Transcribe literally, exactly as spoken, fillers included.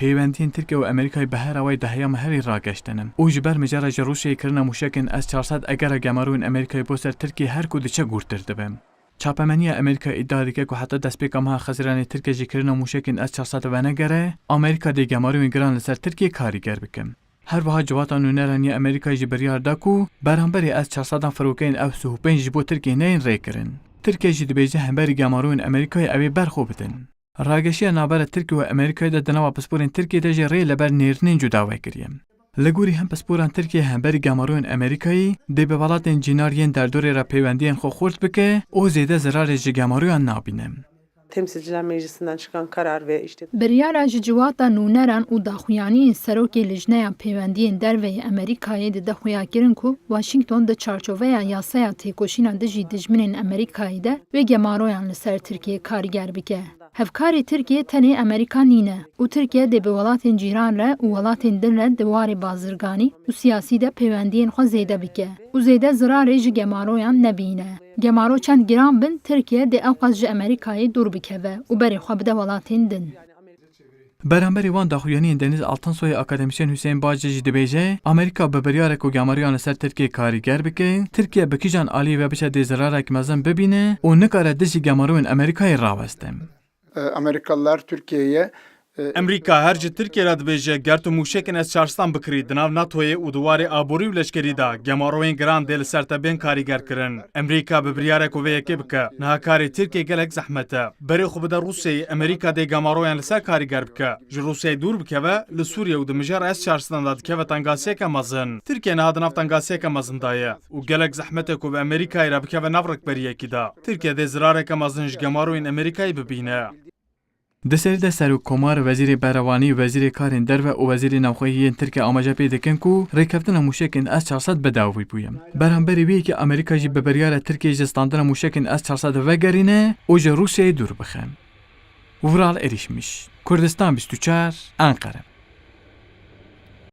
Pêwendiyên Tirkiye û Amerîkayê bi her awayî di heya meherê rageştine û ji ber mijara ji Rûsyayê kirina mûşekên S çar sed egera gemaroyên Amerîkayê bo ser Tirkiyê her ku diçe gûrtir dibe. Çapemeniya Amerîka îdia dike ku heta destpêka meha Xezîranê Tirkiye ji kirina mûşekên S çar sed venegere, Amerîka dê gemaroyên giran li ser Tirkiyê karîger bike. Her wiha civata nûneran ya Amerîkayê jî biryar da ku beramberî S çar sedan firokeyên F sî û pênc ji bo Tirkiyê neyên rêkirin. Tirkiye jî dibêje hemberî gemaroyên Amerîkayê ew ê ber xwe bidin. Rageşiya navbera Tirkiye û Amerîkayê de di nava pisporên Tirkiyê de jî rê li ber nêrînên cuda vekiriye. Li gorî hin pisporan Tirkiye hemberî gemaroyên Amerîkayê dê bi welatên cînar yên derdorê re pêwendiyên xwe xurt bike û zêde zirarê ji gemaroyan nabîne. Temsilciler Meclisi'nden çıkan karar ve işte Biryara ji civata nûneran û daxuyaniyên serokê Lijneya Pêwendiyên Derve yê Amerîkayê dide xuyakirin ku Washington di çarçoveya yasaya têkoşîna dijî dijminên Amerîkayê de wê gemaroyan li ser Tirkiyê karîger bike. Hevkarê Tirkiyê tenê Amerîka nîne û Tirkiye dê bi welatên cîran re û welatên din re di warê bazirganî û siyasî de pêwendiyên xwe zêde bike û zêde zirarê ji gemaroyan nebîne. Gemaro çend giran bin, Tirkiye dê ewqas ji Amerîkayê dûr bikeve û berê xwe bide welatên din. Beramberî wan daxuyaniyên Deniz Altansoyê akademîsyen Hüseyin Bacî jî dibêje, Amerîka bi biryarê ku gemariyan li ser Tirkiyê karîger bike, Tirkiye bi kîjan aliyê ve biçe dê zirarek mezin bibîne û nikare dijî gemaroyên Amerîkayê raweste. E, Amerikalılar Türkiye'ye e, Amerîka her ji Tirkiye re dibêje, ger tu mûşekên S çar sed bikirî di nav NATO'yê û di warê aborî û leşkerî de, gemaroyên giran dê li ser te bên karîgerkirin. Amerîka bi biryarê ku vê yekê bike, niha karê Tirkiye gelek zehmet e. Berê xwe bide Rûsyayê, Amerîka dê gemaroyan li ser karîger bike. Ji Rûsyayê dûr bikeve, li Sûriye û di mijar S çar sedan de dikeve tengasiyeke mezin. Tirkiye niha di nav tengasiyeke mezin de ye û gelek zehmet e ku bi Amerîkayê re bikeve nav rikberiyekî de. Tirkiye dê zirareke mezin ji gemaroyên Amerîkayê bibîne. Di serî de Serokkomar, Wezîrê Berevanî, Wezîrê Karên Derve û Wezîrê Navxweyî yên Tirkiye amaje pê dikin ku rêkeftina mûşekên S çar sed bi dawî bûye. Beramberî wê yekê Amerîka jî bi biryara Tirkiyê ji standina mûşekên S çar sed vegerîne û ji Rûsyayê dûr bixe. Vural Erişmiş, Kurdistan bîst û çar, Enqere.